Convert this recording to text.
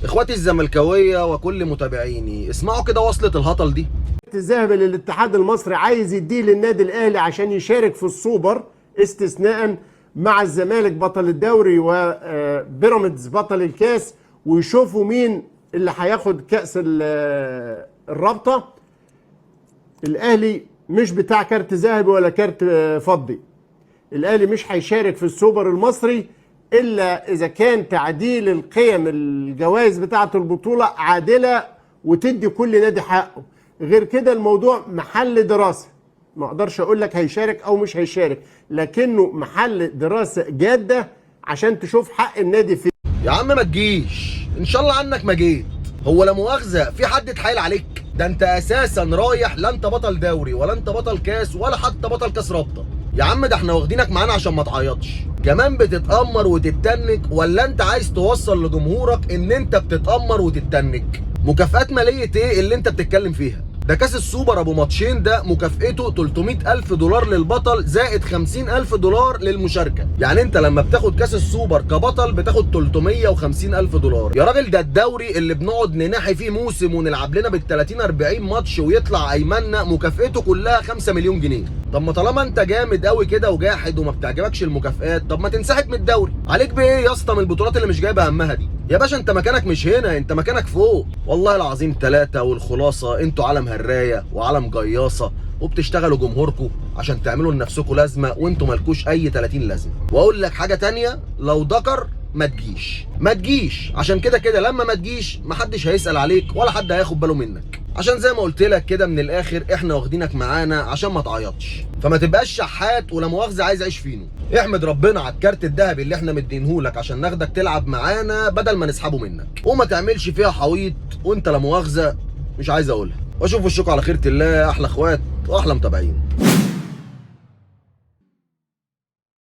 اخواتي الزملكاويه وكل متابعيني، اسمعوا كده وصلة الهطل دي. الذهبي اللي الاتحاد المصري عايز يديه للنادي الاهلي عشان يشارك في السوبر استثناء مع الزمالك بطل الدوري وبيراميدز بطل الكاس، ويشوفوا مين اللي هياخد كاس الرابطة. الاهلي مش بتاع كارت ذهبي ولا كارت فضي. الاهلي مش هيشارك في السوبر المصري الا اذا كان تعديل القيم الجوائز بتاعه البطولة عادلة وتدي كل نادي حقه. غير كده الموضوع محل دراسة، ما اقدرش اقول لك هيشارك او مش هيشارك، لكنه محل دراسة جاده عشان تشوف حق النادي فين. يا عم ما تجيش، ان شاء الله عنك ما جيت. هو لا مؤاخذة في حد اتحايل عليك؟ ده انت اساسا رايح لا انت بطل دوري ولا انت بطل كاس ولا حتى بطل كاس رابطه. يا عم ده احنا واخدينك معانا عشان ما تعيطش. كمان بتتأمر وتتنك، ولا انت عايز توصل لجمهورك ان انت بتتأمر وتتنك؟ مكافآت مالية ايه اللي انت بتتكلم فيها؟ ده كاس السوبر ابو ماتشين ده مكافئته 300 الف دولار للبطل زائد 50 الف دولار للمشاركة. يعني انت لما بتاخد كاس السوبر كبطل بتاخد 350 الف دولار. يا راجل ده الدوري اللي بنقعد نناحي فيه موسم ونلعب لنا بال 30 40 ماتش ويطلع ايماننا مكافئته كلها 5 مليون جنيه. طب ما طالما انت جامد قوي كده وجاحد وما بتعجبكش المكافآت، طب ما تنسحب من الدوري. عليك بايه يا اسطى من البطولات اللي مش جايبه همها دي؟ يا باشا انت مكانك مش هنا، انت مكانك فوق. والله العظيم ثلاثة. والخلاصة انتوا عالم هراية وعالم جياصة، وبتشتغلوا جمهوركم عشان تعملوا لنفسكم لازمة، وانتوا مالكوش اي 30 لازمة. واقول لك حاجة تانية، لو ذكر ما تجيش، ما تجيش، عشان كده كده لما ما تجيش محدش هيسأل عليك ولا حد هياخد باله منك. عشان زي ما قلت لك كده من الاخر، احنا واخدينك معانا عشان ما تعيطش، فما تبقاش شحات ولا مؤاخذة عايز اعيش فينو. احمد ربنا على الكارت الذهبي اللي احنا مدينهولك عشان ناخدك تلعب معانا بدل ما نسحبه منك، وما تعملش فيها حويط وانت لا مؤاخذة مش عايز اقولها. واشوف وشكم على خيرة الله، احلى اخوات واحلى متابعين.